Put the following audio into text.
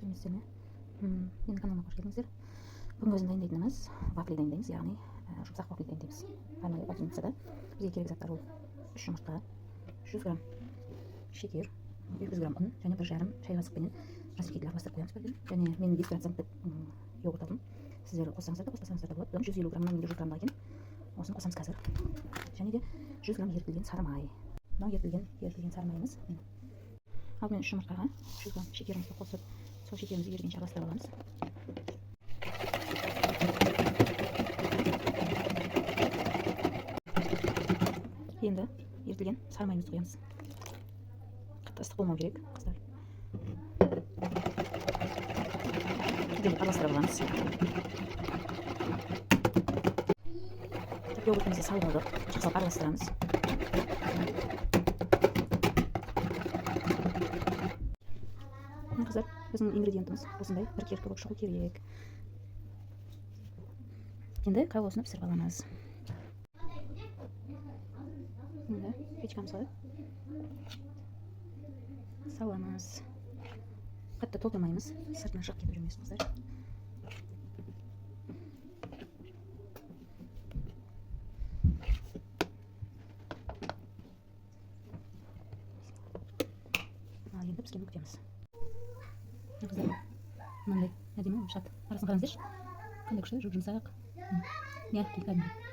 Сәлеметсіздер ме? Менің каналыма қош келдіңіздер. Бүгінгі біздің дайындайтынымыз вафли дайындаймыз, яғни жұмсақ вафли дайындаймыз. Арнайы вафельницада бізге керек заттар: ол 3 жұмыртқа, 100 грамм шекер, 200 грамм ұн және 1,5 шай қасықпенен разрыхлитель араластырып қоямыз бірден. Және мен 5 проценттік йогурт алдым. Сіздер қоссаңыздар да, қоспасаңыздар да болады. Бұдан 150 граммнан, менде 100 граммдық екен. Осыны қосамыз қазір. Және де 100 грамм ерітілген сары май. Мынау ерітілген сары майымыз. Міне. Алдымен 3 жұмыртқаға 100 грамм шекерімізді қосып, сол шекерімізді ерігенше араластырып аламыз. Енді ерітілген сары майымызды құямыз. Қатты ыстық болмау керек, қыздар. Түгел араластырып аламыз. Так, йогуртымызды салып алдық, жақсылап араластырамыз. Міне, қыздар, біздің ингредиентіміз осындай біркелкі болып шығу керек. Енді осыны пісіріп аламыз. Енді печкамызға саламыз, қатты толтырмаймыз, сыртына шығып кетіп жүрмесін, қыздар. Ал енді піскенін күтеміз. Міне, қыздар, мынандай әдемі болып шығады. Арасын қараңыздаршы, қандай күшті, жұп жұмсақ, мягкий кәдімгі.